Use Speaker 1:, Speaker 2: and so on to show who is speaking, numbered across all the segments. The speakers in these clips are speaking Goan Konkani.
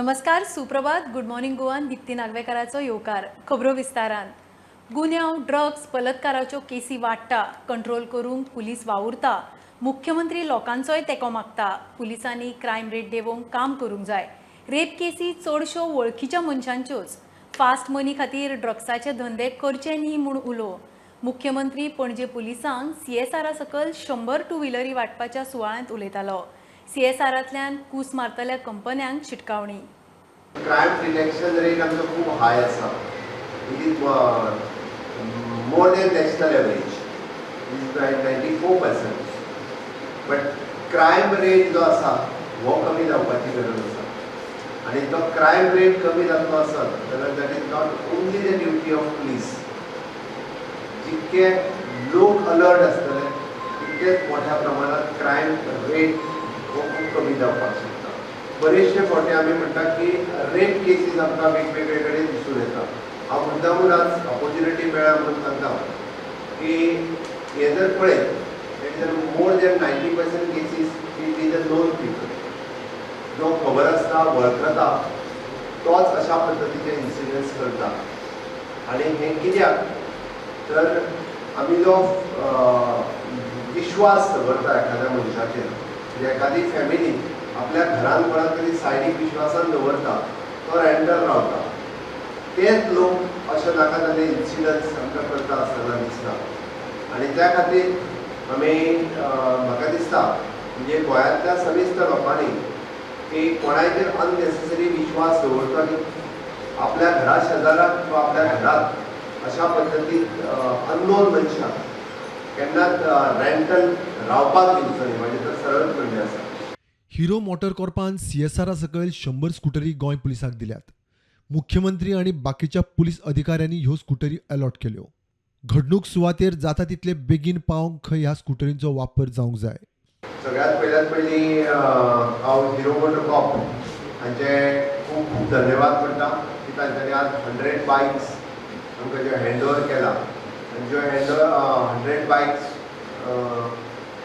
Speaker 1: नमस्कार, सुप्रभात. गुड मॉर्निंग गोवान दिप्ती नागवेकाराचो येवकार. खबरो विस्तारान. गुन्यांव, ड्रग्स, बलात्काराच्यो केसी वाडटा. कंट्रोल करूंक पुलीस वावुरता. मुख्यमंत्री लोकांचोय तेंको मागता. पुलिसांनी क्रायम रेट देंवोवंक काम करूंक जाय. रेप केसी चडश्यो वळखीच्या मनशांच्योच. फास्ट मनी खातीर ड्रग्साचे धंदे करचे न्ही म्हूण उलो. मुख्यमंत्री पणजे पुलिसांक सीएसआरा सकल 100 टू व्हिलरी वांटपाच्या सुवाळ्यांत उलयतालो. सीएसआरांतल्यान कूस मारतल्या कंपन्यांक शिटकावणी.
Speaker 2: क्रायम डिटेक्शन रेट आमचो खूब हाय आसा. It is more than national average, is 94%, but crime rate जो आसा हो कमी जावपाची गरज आसा आनी तो क्रायम रेट कमी जातलो आसत जाल्यार that is not only the duty of police. जितके लोक अलर्ट आसतले, तितकेच मोठ्या प्रमाणात क्रायम रेट हो खूब कमी जावपाक शकता. बरेचशे फावटी आमी म्हणटा की रेप केसीस आमकां वेगवेगळे कडेन दिसून येता. हांव मुद्दामून आज ऑपॉर्च्युनिटी मेळ्ळा म्हणून सांगता की हे जर पळयत, it जर more than 90% cases, it is a known people. जो खबर आसता, वळखता, तोच अशा पद्दतीचे इन्सिडंट्स करता. आनी हें कित्याक तर आमी जो विश्वास दवरता एखाद्या मनशाचेर, म्हणजे एखादी फॅमिली आपल्या घरान कोणाक तरी सायडीक विश्वासान दवरता, तो रेंटल रावता, तेच लोक अशे नाका जाल्ले इन्सिडंट्स आमकां करता आसतना दिसता. आनी त्या खातीर आमी, म्हाका दिसता, म्हणजे गोंयांतल्या समेस्त लोकांनी की कोणायचेर अननेसेसरी विश्वास दवरचो न्ही. आपल्या घरा शेजाराक किंवा आपल्या घरात अशा पद्दतीन अननोन मनशाक केन्नाच रेंटल रावपाक दिवचो न्ही. म्हणजे तर सरळ म्हणणें आसा.
Speaker 3: हिरो मोटर कॉर्पान सीएसआरा सकयल 100 स्कुटरी गोंय पुलिसांक दिल्यात. मुख्यमंत्री आनी बाकीच्या पुलीस अधिकाऱ्यांनी ह्यो स्कुटरी अलॉट केल्यो. घडणूक सुवातेर जाता तितले बेगीन पावंक खंय ह्या स्कुटरींचो वापर जावंक जाय.
Speaker 2: सगळ्यात पयल्यात पयलीं हांव हिरो मोटर कॉर्प हांचे खूब खूब धन्यवाद म्हणटा की तांच्यांनी आज 100 बायक्स आमकां ज्यो हँड ओवर केला आनी ज्यो hand over 100 bikes,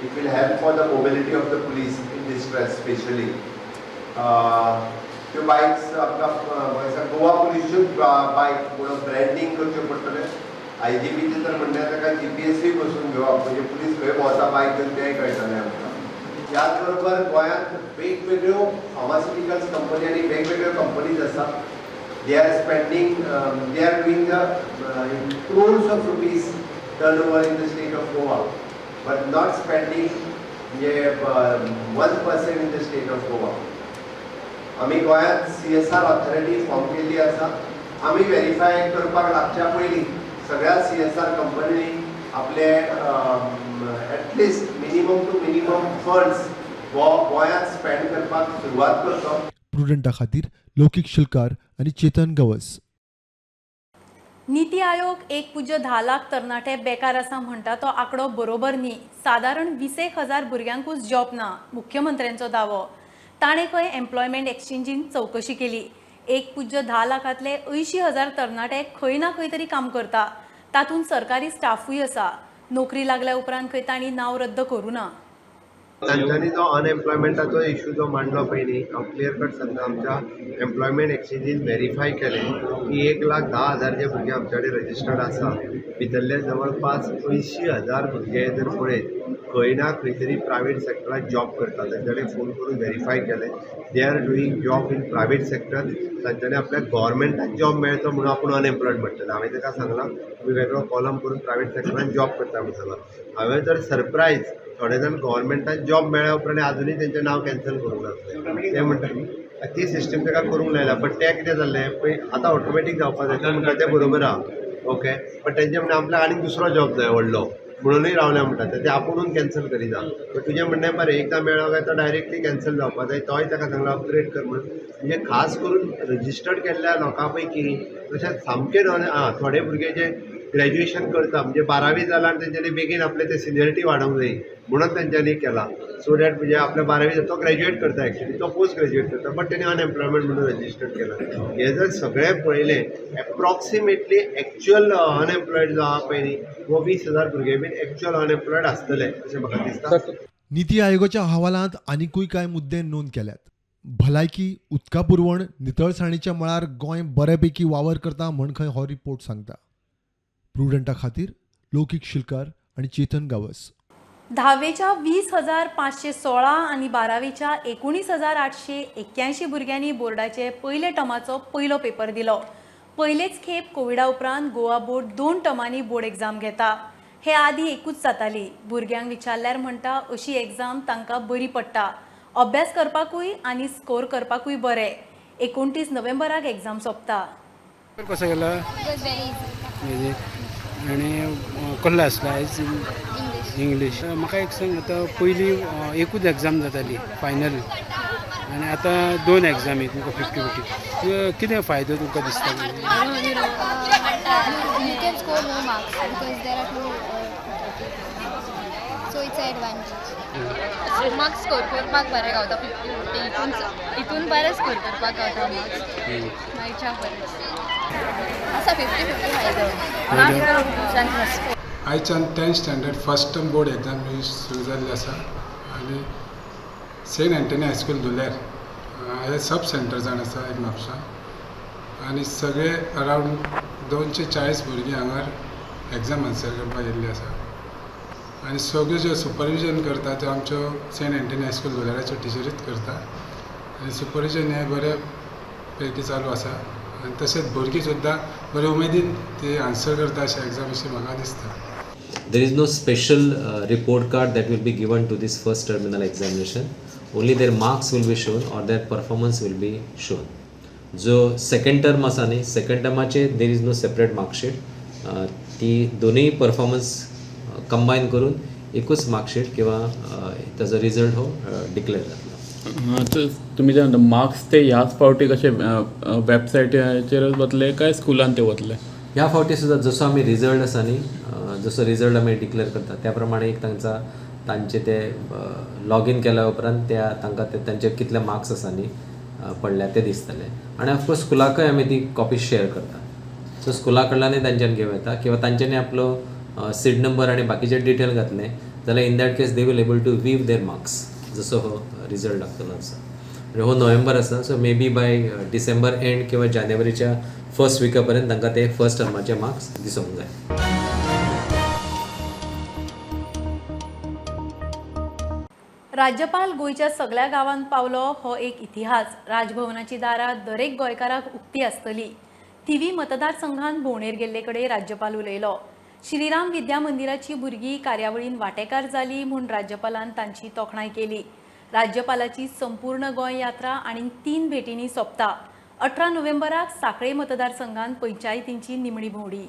Speaker 2: it will help for the mobility of the police in distress specially. त्यो बायक्स आमकां गोवा पुलीसच्योच बायक म्हणून ब्रँडींग करच्यो पडटलें. आय जी पीचें तर म्हणणें ताका जीपीएसूय बसून घेवप, म्हणजे पुलीस खंय भोंवता बायक घेवन तेंय कळटलें आमकां. त्याच बरोबर गोंयांत वेगवेगळ्यो फार्मास्युटिकल्स कंपनी आनी वेगवेगळ्यो कंपनीज आसात. They are spending, they are doing the in crores of rupees turn over in the state of Goa, but not spending म्हणजे 1% in the state of Goa. आमी गोंयांत सीएसआर ऑथॉरिटी फॉर्म केल्ली आसा. आमी वेरीफाय करपाक लागच्या पयलीं सगळ्या सीएसआर कंपनींनी आपले at least minimum to minimum funds हो गोंयांत स्पेंड करपाक सुरवात करचो.
Speaker 3: प्रुडंटा खातीर लौकीक शिलकार आनी चेतन गवस.
Speaker 1: निती आयोग 1.10 लाख तरणाटे बेकार आसा म्हणटा तो आंकडो बरोबर न्ही. सादारण 20 एक हजार भुरग्यांकूच जॉब ना, मुख्यमंत्र्यांचो दावो. ताणें खंय एम्प्लॉयमेंट एक्सचेंजीन चवकशी केली. 1.10 लाखांतले 80,000 तरणाटे खंय ना खंय तरी काम करता. तातूंत सरकारी स्टाफूय आसा. नोकरी लागल्या उपरांत खंय तांणी नांव रद्द करूं ना.
Speaker 2: तांच्यांनी जो अनएम्प्लॉयमेंटाचो इशू जो मांडलो पयलीं, हांव क्लियर कट सांगता, आमच्या एम्प्लॉयमेंट एक्सचेंजीन वेरीफाय केलें की 1,10,000 जे भुरगे आमचे कडेन रजिस्टर्ड आसा, भितरले जवळपास 80,000 भुरगे जर पळयत, खंय ना खंय तरी प्रायवेट सेक्टरात जॉब करता. तांचे कडेन फोन करून वेरीफाय केलें, they are doing job in private sector. तांच्यांनी आपल्याक गोवोरमेंटान जॉब मेळचो म्हणून आपूण अनएम्प्लॉयड म्हणटलें. हांवें ताका सांगलां, तुमी वेगळो कॉलम करून प्रायवेट सेक्टरान जॉब करता म्हणून सांगलां. हांवें तर सरप्रायज, थोडे जाण गोवोरमेंटान जॉब मेळ्ळ्या उपरांत आजुनूय तेंचें नांव कॅन्सल करूंक नासलें. ते म्हणटा ती सिस्टम ताका करूंक लायला, बट तें कितें जाल्लें पळय, आतां ऑटोमॅटीक जावपाक जाय. ते म्हणटा तें बरोबर आहा, ओके, बट तेंचें म्हणणें आपल्याक आनीक दुसरो जॉब जाय व्हडलो म्हणुनूय रावले म्हणटा. ते आपुणून कॅन्सल करिना. बट तुजें म्हणणें बरें, एकदां मेळ्ळो काय तो डायरेक्टली कॅन्सल जावपाक जाय. तोय ताका सांगला अपग्रेड कर म्हणून. म्हणजे खास करून रजिस्टर्ड केल्ल्या लोकां पैकी तशेंच सामके नॉन आं थोडे भुरगे जे ग्रॅज्युएशन करता, म्हणजे बारावी जालां आनी तेंच्यांनी बेगीन आपले ते सिनियरिटी वाडोवंक जाय म्हणून तेंच्यांनी केलां, सो that म्हणजे आपल्या बारावी तो ग्रॅज्युएट करता, एक्चुली तो पोस्ट ग्रॅज्युएट करता, बट तेणी अनएम्प्लॉयमेंट म्हणून रजिस्टर्ड केलां. हें जर सगळें पळयलें, एप्रॉक्सिमेटली एक्चुअल अनएम्प्लॉयड जो आहा पळय न्ही, हो 20,000 भुरगे बीन एक्चुअल अनएम्प्लॉयड आसतले अशें म्हाका दिसता.
Speaker 3: निती आयोगाच्या अहवालांत आनिकूय कांय मुद्दे नोंद केल्यात. भलायकी, उदका पुरवण, नितळसाणीच्या मळार गोंय बऱ्यापैकी वावर करता म्हण खंय हो रिपोर्ट सांगता. प्रुडंटा खातीर लौकीक शिलकार आनी चेतन गावस.
Speaker 1: धावेच्या 20,516 आनी बारावेच्या 19,881 भुरग्यांनी बोर्डाचे पयले टर्माचो पयलो पेपर दिलो. पयलेच खेप कोविडा उपरांत गोवा बोर्ड 2 टर्मांनी बोर्ड एग्जाम घेता. हे आदी एकूच जाताली. भुरग्यांक विचारल्यार म्हणटा अशी एग्जाम तांकां बरी पडटा, अभ्यास करपाकूय आनी स्कोर करपाकूय बरें. 29 नोव्हेंबराक एग्जाम सोंपता.
Speaker 4: कसो गेलो आनी कसलो आसलो आयज? इंग्लीश. म्हाका एक सांग, आतां पयलीं एकूच एग्जाम जाताली फायनल आनी आतां 2 एग्जामी तुमकां 50-50, कितें फायदो तुमकां दिसता?
Speaker 5: You can score more marks because there are 2 so it's an advantage.
Speaker 6: Marks score करपाक बरें गावता, 50-50 हितून बरें स्कोर करपाक गावता मार्क्स मागच्या परस आसा 50-50 फायदो.
Speaker 7: आयच्यान 10th standard first term board exam ही सुरू जाल्ली आसा आनी सेंट एंटनी हायस्कूल धुल्यार हे सब सेंटर जावन आसा एक म्हापसा आनी सगळे अरावंड 240 भुरगीं हांगार एग्जाम आन्सर करपाक येयल्ली आसा आनी सगळ्यो ज्यो सुपरविजन करता त्यो आमच्यो सेंट एंटनी हायस्कूल धुल्याराच्यो टिचरीच करता आनी सुपरविजन हें बऱ्या पैकी चालू आसा आनी तशेंच भुरगीं सुद्दां बरे उमेदीन ते आन्सर करता अशें एग्जाम अशें म्हाका दिसता.
Speaker 8: There is no special report card that will be given to this first terminal examination. Only their marks will be shown or their performance will be shown. जो सेकंड टर्म आसा न्ही, second टर्माचे there is no separate marksheet. ती दोनूय परफॉर्मन्स कंबायन करून एकूच मार्कशीट किंवा ताजो रिजल्ट हो डिक्लेअर जातलो.
Speaker 9: तुमी जे म्हणटा मार्क्स ते ह्याच फावटी कशे वेबसायटीचेरच वतले काय स्कुलान ते वतले?
Speaker 8: ह्या फावटी सुद्दां जसो आमी रिजल्ट आसा न्ही, जसो रिजल्ट आमी डिक्लेअर करता त्या प्रमाणे एक तांचे ते लॉगीन केल्या उपरांत त्या तांकां ते तांचे कितले मार्क्स आसा न्ही पडल्या ते दिसतले. आनी ऑफकोर्स स्कुलाकय आमी ती कॉपी शेअर करता, सो स्कुला कडल्यानूय तांच्यान घेवं येता किंवा तांच्यांनी आपलो सीट नंबर आनी बाकीचे डिटेल घातले जाल्यार in that case they will able to view their marks जसो हो रिजल्ट लागतलो आसा. आनी हो नोव्हेंबर आसा, so may be by December end किंवा जानेवारीच्या फर्स्ट विका पर्यंत तांकां ते फर्स्ट टर्माचे मार्क्स दिसूंक जाय.
Speaker 1: राज्यपाल गोंयच्या सगळ्या गांवांत पावलो हो एक इतिहास. राजभवनाची दारां दरेक गोंयकाराक उक्ती आसतली. थिवी मतदारसंघात भोंवडेर गेल्ले कडेन राज्यपाल उलयलो. श्रीराम विद्या मंदिराची भुरगीं कार्यावळीन वांटेकार जाली म्हूण राज्यपालान तांची तोखणाय केली. राज्यपालाची संपूर्ण गोंय यात्रा आनी 3 भेटींनी सोंपता. 18 नोव्हेंबराक सांखळे मतदारसंघात पंचायतींची निमणी भोंवडी.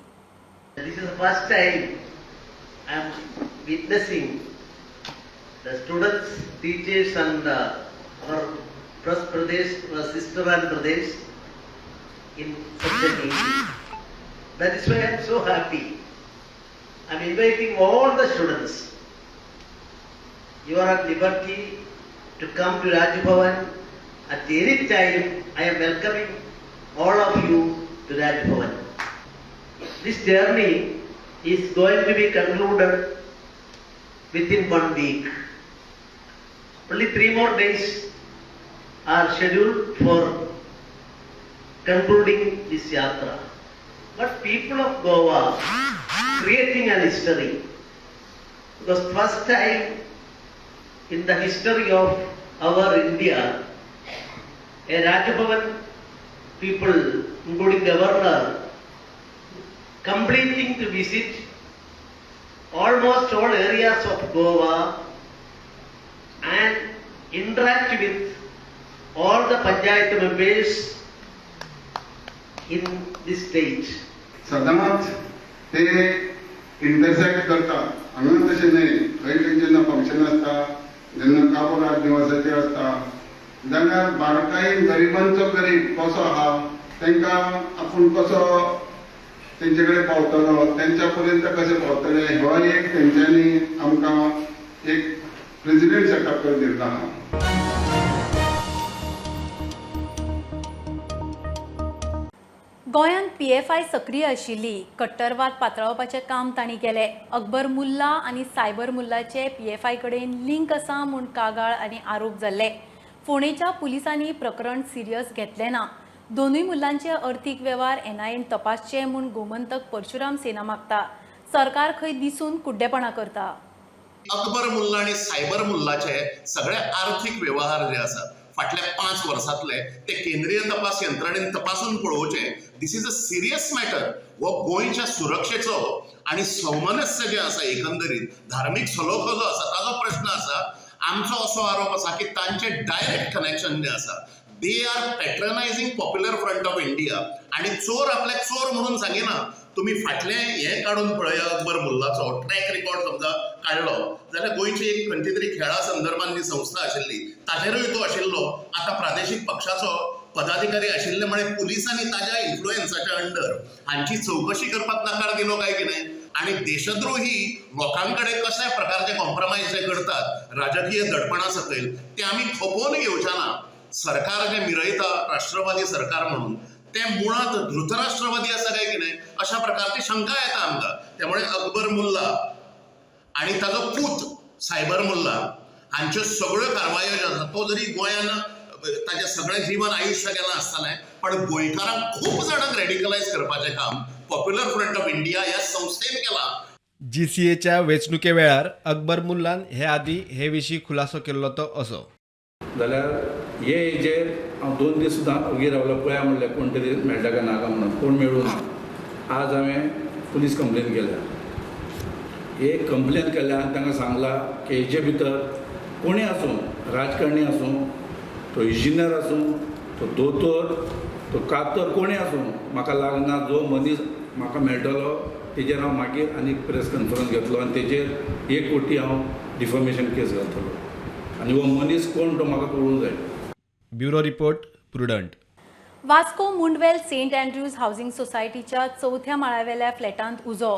Speaker 10: This is the first time I am witnessing the students, teachers and our press Pradesh, sister and Pradesh in such a meeting. That is why I am so happy. I am inviting all the students. You are at liberty to come to Raj Bhavan at any time. I am welcoming all of you to Raj Bhavan. This journey is going to be concluded within 1 week. Only 3 more days are scheduled for concluding this yatra. But people of Goa creating an history, because first time in the history of our India, a Raj Bhavan people, including governor, completing to visit almost all areas of Goa and interact with all the panchayat members in this state.
Speaker 11: सदांच ते इंटरसेक्ट करता. हांगा तशें न्हय, खंय खंय जेन्ना फंक्शन आसता, जेन्ना काबो राजनिवासाचेर आसता जाल्यार बारकायेन गरिबांचो गरीब कसो आहा तांकां आपूण कसो तेंचे कडेन पावतलो, तेंच्या पर्यंत कशें पावतले हो एक तेंच्यांनी आमकां एक प्रेसिडेंट सेटअप करून दिल्लो आहा.
Speaker 1: गोंयांत पीएफआय सक्रीय आशिल्ली. कट्टरवाद पातळावपाचें काम तांणी केलें. अकबर मुल्ला आनी सायबर मुल्लाचे पीएफआय कडेन लिंक आसा म्हूण कागाळ आनी आरोप जाल्ले. फोंडेच्या पुलिसांनी प्रकरण सिरियस घेतलें ना. दोनूय मुल्लांचे अर्थीक वेव्हार एनआयएन तपासचे म्हूण गोमंतक परशुराम सेना मागता. सरकार खंय दिसून कुड्डेपणा करता.
Speaker 12: अकबर मुल्ला आनी सायबर मुल्लाचे सगळे आर्थीक व्यवहार जे आसात फाटल्या 5 वर्सांतले ते केंद्रीय तपास यंत्रणेन तपासून पळोवचे. This is a serious matter. हो गोंयच्या सुरक्षेचो आनी सौमनस्य जें आसा एकंदरीत धार्मीक सलोखो जो आसा ताजो प्रश्न आसा. आमचो असो आरोप आसा की तांचे डायरेक्ट कनेक्शन जें आसा, they are patronising Popular Front of India. आनी चोर आपल्याक चोर म्हणून सांगिना. तुमी फाटलें हें काडून पळया, अकबर मुल्लाचो ट्रॅक रिकॉर्ड समजा काडलो जाल्यार गोंयची एक खंयची तरी खेळा संदर्भान जी संस्था आशिल्ली ताचेरूय तो आशिल्लो. आतां प्रादेशीक पक्षाचो पदाधिकारी आशिल्ले म्हळे पुलिसांनी ताज्या इन्फ्लुएन्साच्या अंडर हांची चवकशी करपाक नकार दिलो काय कितें. आनी देशद्रोही लोकां कडेन कशा प्रकारचे कॉम्प्रोमायज जे करतात राजकीय दडपणा सकयल ते आमी खपोवन घेवचे ना. सरकार जें मिरयता राष्ट्रवादी सरकार म्हणून ते मुळांत धृतराष्ट्रवादी आसा काय कितें अशा प्रकारची शंका येता आमकां. त्यामुळे अकबर मुल्ला आनी ताजो पूत सायबर मुल्ला हांच्यो सगळ्यो कारवायो ज्यो आसा, तो जरी गोंयान ताजें सगळें जीवन आयुश्य गेलां आसतलें पण गोंयकारांक खूब जाणांक रेडिकलायज करपाचें काम पॉप्युलर फ्रंट ऑफ इंडिया ह्या संस्थेन केलां.
Speaker 13: जीसीएच्या वेंचणुके वेळार अकबर मुल्लान हे आदीं हे विशीं खुलासो केल्लो तो असो.
Speaker 14: जाल्यार हे हेजेर हांव 2 दीस सुद्दां ओगी रावलो, पळया म्हणलें कोण तरी मेळटा काय नाका म्हणून, कोण मेळूं ना. आज हांवें पुलीस कंप्लेन केल्या. एक कंप्लेन केल्या आनी तांकां सांगलां की हेजे भितर कोणी आसूं, राजकारणी आसूं, तो इंजिनियर आसूं, तो दोतोर, तो कातर, कोणी आसूं, म्हाका लागना. जो मनीस म्हाका मेळटलो तेजेर हांव मागीर आनी प्रेस कॉन्फरन्स घेतलो आनी तेजेर 1 कोटी हांव डिफॉमेशन केस घालतलो आनी हो मनीस कोण तो म्हाका कळूंक जाय.
Speaker 13: Bureau report, Prudent.
Speaker 1: Vasco Mundvel Saint Andrews housing सोसायटीच्या 4थ्या माळ्यावेल्या फ्लॅटांत उजो.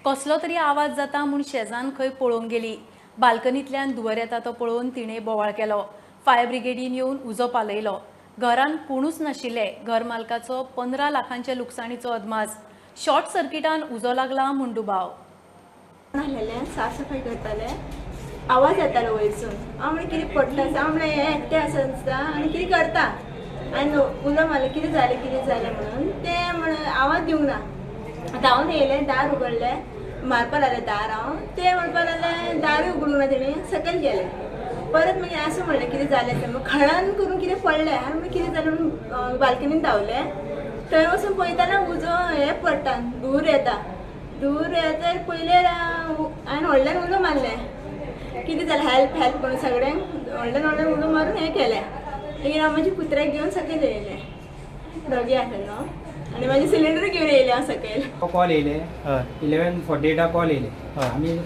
Speaker 1: कसलो तरी आवाज जाता म्हूण शेजान खंय पळोवंक गेली. बाल्कनींतल्यान धुंवर येता तो पळोवन तिणें बोवाळ केलो. फायर ब्रिगेडीन येवन उजो पालयलो. घरांत कोणूच नाशिल्ले. घर मालकाचो 15 लाखांच्या लुकसाणीचो अदमास. शॉर्ट सर्किटान उजो लागला म्हूण दुबाव.
Speaker 15: साफ सफाई करताले, आवाज येतालो वयरसून. हांव म्हणलें कितें पडटा आसा, हांव म्हणलें हें एकटें आसा दिसता आनी कितें करता. आनी उलो मारलो कितें जालें कितें जालें म्हणून. तें म्हणून आवाज दिवंक ना. धांवन येयलें, दार उगडलें, मारपा लागलें दार. हांव तें म्हणपा लागलें दारूय उगडूंक ना तेणी, सकयल गेलें. परत मागीर आसूं म्हणलें कितें जालें तें. खळान करून कितें पडलें आनी मागीर कितें जालें म्हणून बाल्कनीन धांवलें. थंय वचून पळयतना उजो हें पडटा, धूर येता. धूर येता पयलें हांवें व्हडल्यान उलो मारलें कितें जालें, हेल्प हेल्प म्हणून सगळ्यांक व्हडल्यान व्हडल्यान उलो मारून हें केलें. मागीर हांव म्हज्या कुत्र्याक घेवन सकयल येयलें, डॉगी आसलें न्हू, आनी म्हाजे सिलिंडर घेवन येयलें हांव सकयल.
Speaker 16: कॉल येयले 11:48 कॉल येयले. आमी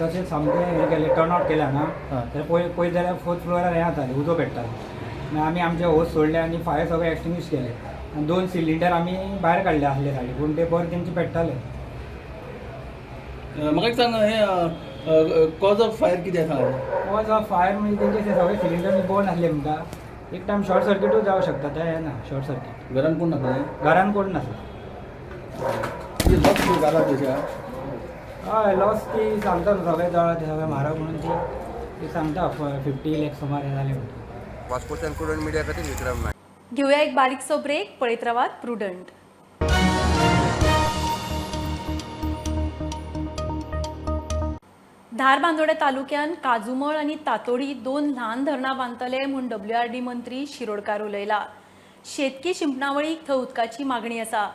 Speaker 16: तशें सामकें हें केलें, टर्न आवट केलें हांगा. तर पळयत जाल्यार 4th फ्लोरार हें जातालें, उजो पेट्टालो. मागीर आमी आमचे होस सोडले आनी फायर सगळें एक्सटिंग्विश केलें. आनी 2 सिलिंडर आमी भायर काडले आसले सायडी, पूण ते बरें तेंचे पेट्टाले.
Speaker 17: म्हाका एक सांग, हें कॉज ऑफ फायर कितें आसा?
Speaker 16: कॉज ऑफ फायर म्हणजे तेंचे सगळे सिलिंडर बर्न आसले म्हणटा. एक टायम शॉर्ट सर्किटूय जावं शकता, तें हें ना शॉर्ट सर्कीट.
Speaker 17: घरान कोण नासलें?
Speaker 16: घरान कोण नासलें.
Speaker 17: लॉस जाला तशें?
Speaker 16: हय, लॉस ती सांगता न्हू, सगळें जळ्ळां तें सगळें म्हारग म्हणून ती सांगता 50 लॅक्स सुमार हें जालें म्हणटा.
Speaker 18: वास्कोच्यान प्रुडंट मिडिया खातीर विक्रम नायक.
Speaker 1: घेवया एक बारीकसो ब्रेक, पळयत रावात प्रुडंट. धारबांदोडें तालुक्यान काजूमळ आनी तातोडी 2 ल्हान धरणां बांदतले म्हूण WRD मंत्री शिरोडकार उलयला. शेतकी शिंपणावळीक थंय उदकाची मागणी आसा.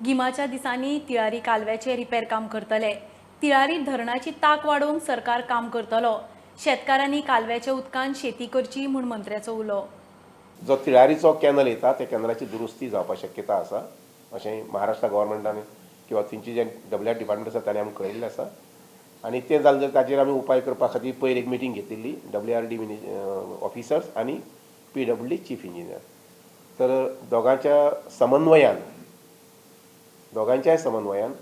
Speaker 1: गिमाच्या दिसांनी तिळारी कालव्याचें रिपेर काम करतले. तिळारी धरणाची ताक वाडोवंक सरकार काम करतलो. शेतकारांनी कालव्याच्या उदकान शेती करची म्हूण मंत्र्याचो उलो.
Speaker 19: जो तिळारीचो कॅनल येता त्या कॅनलाची दुरुस्ती जावपाक शक्यता आसा अशें महाराष्ट्र गव्हर्मेंटान किंवा थंयची जे WR department आसा ताणें आमकां कळयल्लें आसा. आनी तें जालें जाल्यार ताचेर आमी उपाय करपा खातीर पयर एक मिटींग घेतिल्ली WRD officers आनी PWD chief engineer. तर दोगांच्या समन्वयान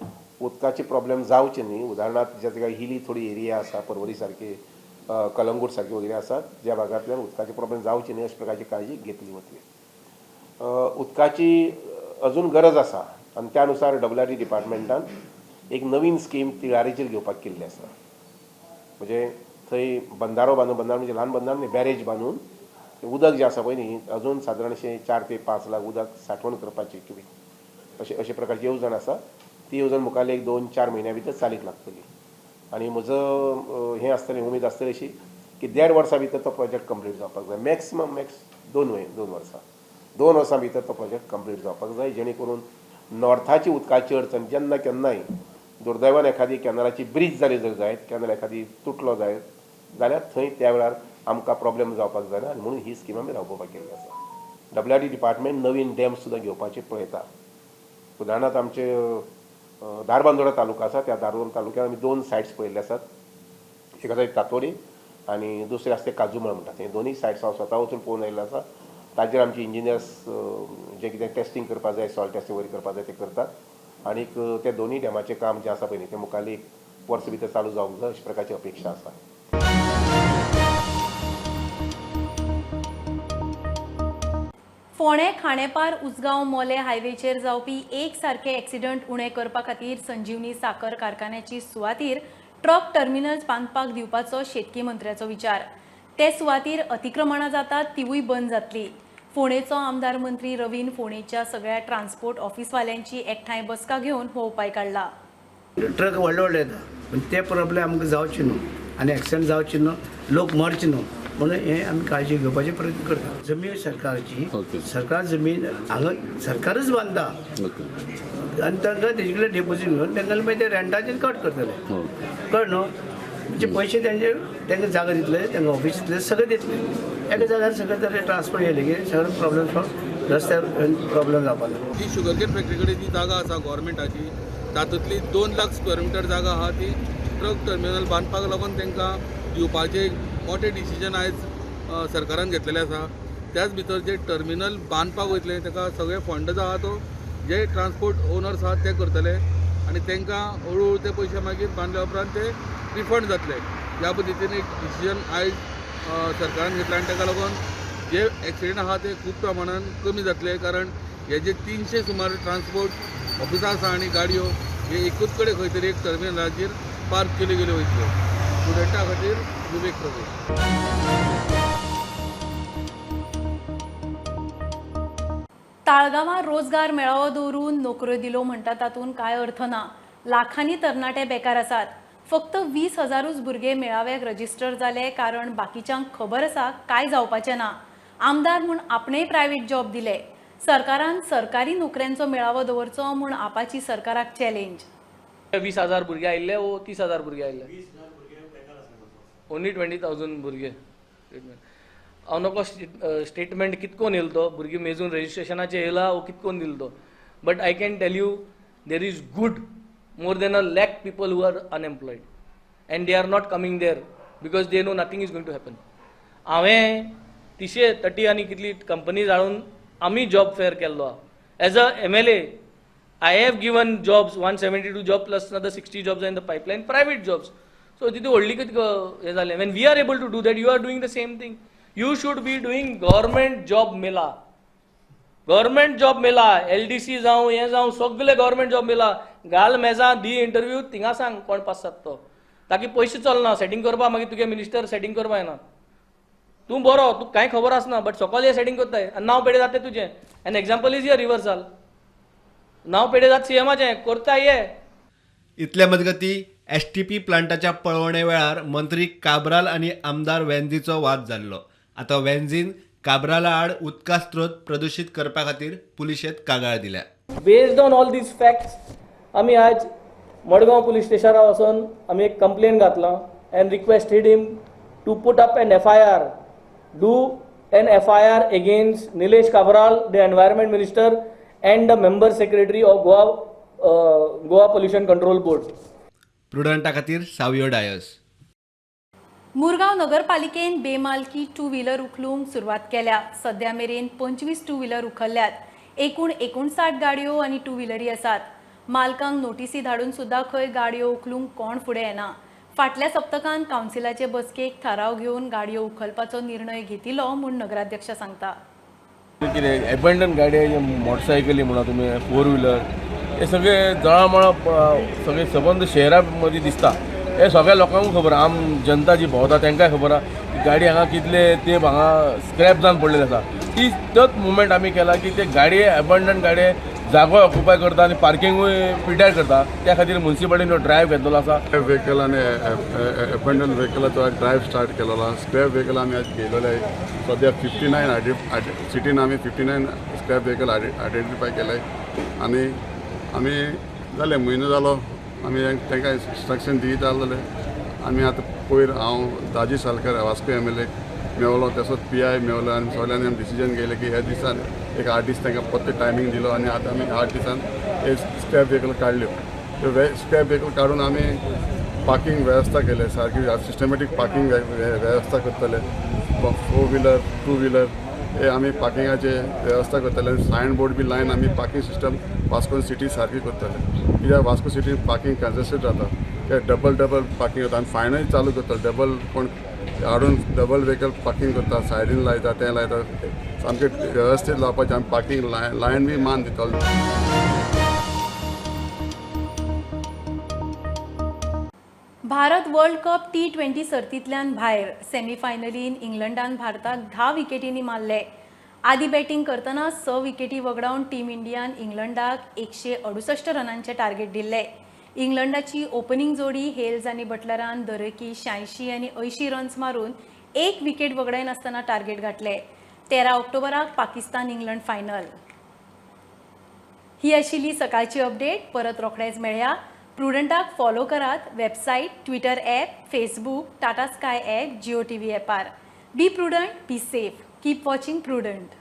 Speaker 19: उदकाचे प्रॉब्लेम जावचे न्ही. उदाहरणार्थ ज्या जाग्यार हिली थोडी एरिया आसा, पर्वरी सारकी, कलंगूट सारकी वगैरे आसा, ज्या भागांतल्यान उदकाचे प्रॉब्लेम जावचे न्ही अशा प्रकारची काळजी घेतली वतली. उदकाची अजून गरज आसा आनी त्या नुसार WRD डिपार्टमेंटान एक नवीन स्कीम तिळारीचेर घेवपाक केल्ली आसा. म्हणजे थंय बंदारो बांदून, बंदारो म्हणजे ल्हान बंदारो न्ही, बॅरेज बांदून उदक जें आसा पळय न्ही अजून सादारणशें 4 ते 5 लाख उदक साठवण करपाची अशे अशे प्रकारची येवजण आसा. ती येवजण मुखार एक 2-4 म्हयन्या भितर चालीक लागतली आनी म्हजो हें आसतलें, उमेद आसतली अशी की 1.5 वर्सां भितर तो प्रोजेक्ट कंप्लीट जावपाक जाय. मॅक्सिमम मॅक्स 2 वर्सां, 2 वर्सां भितर तो प्रोजेक्ट कंप्लीट जावपाक जाय, जेणे करून नॉर्थाची उदकाची अडचण जेन्ना केन्नाय दुर्दैवान एखादी कॅनलाची ब्रीज जाली जर जायत, कॅनल एखादी तुटलो जायत जाल्यार थंय त्या वेळार आमकां प्रॉब्लेम जावपाक जायना आनी म्हणून ही स्कीम आमी राबोवपाक केल्ली आसा. डब्ल्यू आर डी डिपार्टमेंट नवीन डॅम सुद्दां घेवपाचें पळयता. उदाहरणार्थ आमचे धारबांदोडा तालुका आसा, त्या धारबांदोडा तालुक्यात आमी 2 सायट्स पळयल्ले आसात. एक आसा एक तातोडी आनी दुसरें आसा तें काजूमळ म्हणटा. ते दोनूय सायट्स हांव स्वता वचून पळोवन आयिल्लो आसा. ताजेर आमचे इंजिनियर्स जें कितें टेस्टींग करपाक जाय, सॉयल टेस्टींग वगैरे करपाक जाय तें करतात आनीक ते दोनूय डॅमाचें काम जें आसा पळय न्ही तें मुखार एक वर्स भितर चालू जावंक जाय अशे प्रकारची अपेक्षा आसा.
Speaker 1: फोंडें खांडेपार उजगांव मोले हायवेचेर जावपी एक सारके एक्सिडंट उणे करपा खातीर संजीवनी साखर कारखान्याची सुवातीर ट्रक टर्मिनल बांदपाक दिवपाचो शेतकी मंत्र्याचो विचार. ते सुवातीर अतिक्रमणां जातात तिवूय बंद जातली. फोंडेचो आमदार मंत्री रवीन फोंडेच्या सगळ्या ट्रान्सपोर्ट ऑफिसवाल्यांची एकठांय बसका घेवन हो उपाय काडला.
Speaker 20: ट्रक व्हडले व्हडले येता पण ते प्रॉब्लेम आमकां जावचे न्हू आनी एक्सिडंट जावचे न्हू, लोक मरचे न्हू म्हणून हे आमी काळजी घेवपाचे प्रयत्न करता. जमीन सरकारची, सरकार जमीन हांगा सरकारच बांदता आनी तांकां तेजे कडेन डेपोजीट घेवन तांकां मागीर ते रेंटाचेर कट करतले, कळ न्हू. म्हणजे पयशे तेंचे तांकां जागा दितले, तांकां ऑफिस दितले, सगळें दितले. एका जाग्यार सगळें तरे ट्रान्सपोर्ट येयले की सगळे प्रॉब्लेम सॉल्व, रस्त्यार प्रॉब्लेम जावपा ना.
Speaker 21: जी शुगरकेन फॅक्टरी कडेन जी जागा आसा गव्हर्मेंटाची तातूंतली 2 लाख स्क्वेअर मिटर जागा आहा ती ट्रक टर्मिनल बांदपाक लागून तांकां दिवपाचें एक मोठें डिसिजन आयज सरकारान घेतलेलें आसा. त्याच भितर जे टर्मिनल बांदपाक वयतले ताका सगळे फंड जो आहा तो जे ट्रान्सपोर्ट ओनर्स आहात ते करतले आनी तांकां हळू हळू ते पयशे मागीर बांदल्या उपरांत ते रिफंड जातले. ह्या पद्दतीन एक डिसिजन आयज सरकारान घेतला आनी ताका लागून जे एक्सिडंट आहा ते खूब प्रमाणान कमी जातले, कारण हे जे 300 सुमार ट्रान्सपोर्ट ऑफिसां आसा आनी गाडयो हे एकूच कडेन खंय तरी एक टर्मिनलाचेर पार्क केल्यो गेल्यो वयतल्यो. स्टुडंटा खातीर विवेक प्रभू.
Speaker 1: ताळगांवां रोजगार मेळावो दवरून नोकऱ्यो दिल्यो म्हणटा तातूंत कांय अर्थ ना. लाखांनी तरणाटे बेकार आसात. फक्त 20,000 भुरगे मेळाव्याक रजिस्टर जाले कारण बाकीच्यांक खबर आसा काय जावपाचें ना. आमदार म्हूण आपणेय प्रायव्हेट जॉब दिले. सरकारान सरकारी नोकऱ्यांचो मेळावो दवरचो म्हूण आपाची सरकाराक चॅलेंज.
Speaker 22: 20,000 भुरगे आयिल्ले वो 30,000 भुरगे आयिल्ले, ओनली 20,000 भुरगे. हांव नको स्टेटमेंट कितकोन येयलो तो, भुरगीं मेजून रजिस्ट्रेशनाचें येयला वो कितकोन दिलो तो, but I can tell you there is good more than 1 lakh people who are unemployed and they are not coming there because they know nothing is going to happen. हांवें 330 आनी कितली कंपनी जाळून आमी जॉब फेअर केल्लो आहा. As a MLA I have given jobs, 172 job plus another 60 jobs in the pipeline, private jobs. So तितू व्हडली कितें हें जालें. When we are able to do that, you are doing the same thing. You should be doing government job mela. Government job mela, LDC जावं हें जावं सगळे गव्हर्मेंट जॉब मेला. घाल मेजां, दी इंटरव्यू, थिंगा सांग कोण पास जाता तो. ताकी पयशे चलना सेटींग करपा, मागीर तुगे मिनिस्टर सेटींग करपा येना. तूं बरो, तुका कांय खबर आसना, बट सकयल हे सेटींग करताय आनी नांव पेडे जाता तुजें. An example is your reversal. नांव पेडे जात सीएमाचें करता ये.
Speaker 13: इतल्या मजगती एसटीपी प्लांटाच्या पळोवणे वेळार मंत्री काब्राल आनी आमदार वेंझीचो वाद जाल्लो. आतां वेंझीन काब्राला आड उदका स्रोत प्रदुशीत करपा खातीर पुलिशेंत कागाळ दिल्या.
Speaker 22: Based on all these facts आमी आज मडगांव पुलीस स्टेशनार वचून आमी एक कंप्लेन घातला and requested him to put up an FIR, do an FIR against Nilesh Cabral, the environment minister and the member secretary of Goa pollution control board.
Speaker 13: प्रुडंटा खातीर सावियो डायस.
Speaker 1: मुरगांव नगरपालिकेन बेमालकी टू व्हीलर उखलूंक सुरवात केल्या. सध्या मेरेन 25 टू व्हीलर उखल्ल्यात. एकूण 59 गाडयो आनी टू व्हीलरी आसात. मालकांक नोटीसी धाडून सुद्दां खंय गाडयो उखलूंक कोण फुडें येना. फाटल्या सप्तकान कावन्सिलाचे बसकेक थाराव घेवन गाडयो उखलपाचो निर्णय घेतिल्लो म्हूण नगराध्यक्ष सांगता.
Speaker 23: कितें एबंडन गाडयो, मोटरसायकली म्हणा तुमी, फोर व्हीलर, हे सगळे जळामळा सगळे सबंद शहरा मदीं दिसता. हे सगळ्या लोकांक खबर, आम जनता जी भोंवता तांकांय खबर आहा. गाडी हांगा कितले तेंप हांगा स्क्रॅप जावन पडलेली आसा ती तोच मुवमेंट आमी केला की ते गाडये एबंडन गाडये जागो ऑक्युपाय करता आनी पार्किंगूय पिड्ड्यार करता. त्या खातीर मुन्सिपालिटीन ड्रायव्ह घेतलेलो आसा.
Speaker 11: व्हेकल आनी एबंडन व्हेकलाचो ड्रायव्ह स्टार्ट केलेलो आसा. स्क्रॅप व्हेकल आमी आज घेयलेले सद्या 59 सिटीन आमी 59 स्क्रॅप व्हेकल आयडेंटिफाय केले आनी आमी जाले म्हयनो जालो आमी तांकां इन्स्ट्रक्शन दित आसलेले. आमी आतां पयर हांव Daji Salkar Vasco MLA मेवलो, तसोच PI मेवलो आनी सगळ्यांनी आमी डिसिजन घेयलें की ह्या दिसान एक 8 दीस तांकां परते टायमींग दिलो आनी आतां आमी 8 दिसान हे स्क्रॅप व्हेकल काडल्यो. त्यो स्क्रॅप व्हेकल काडून आमी पार्किंग वेवस्था केले सारकी सिस्टमॅटीक पार्किंग वेवस्था करतले. 4 व्हिलर 2 व्हिलर हे आमी पार्किंगाचे वेवस्था करतले आनी सायन बोर्ड बी लायन आमी पार्किंग सिस्टम वास्को सिटी सारकी करतले. कित्याक वास्को सिटी पार्किंग कंजेस्टेड जाता, ते डबल डबल पार्किंग जाता आनी फायनूय चालू करतले. डबल कोण हाडून डबल व्हेकल पार्किंग करता, सायडीन लायता, तें लायता, सामकें वेवस्थीत लावपाचें आमी पार्किंग लायन बी मान दितले.
Speaker 1: भारत वर्ल्ड कप T20 सर्तींतल्यान भायर. सेमीफायनलीन इंग्लंडान भारताक 10 विकेटींनी मारले. आदी बॅटिंग करतना 6 विकेटी वगडावन टीम इंडियान इंग्लंडाक 168 रनांचे टार्गेट दिल्ले. इंग्लंडाची ओपनिंग जोडी हेल्स आनी बटलरान दरेकी 86 आनी 80 रन्स मारून 1 विकेट वगडायनासतना टार्गेट गाठले. 13 ऑक्टोबराक पाकिस्तान इंग्लंड फायनल. ही आशिल्ली सकाळची अपडेट. परत रोखडेच मेळया. प्रुडंटाक फॉलो करात website, Twitter app, Facebook, Tata Sky app, Jio TV ॲपार. Be prudent, be safe, keep watching Prudent.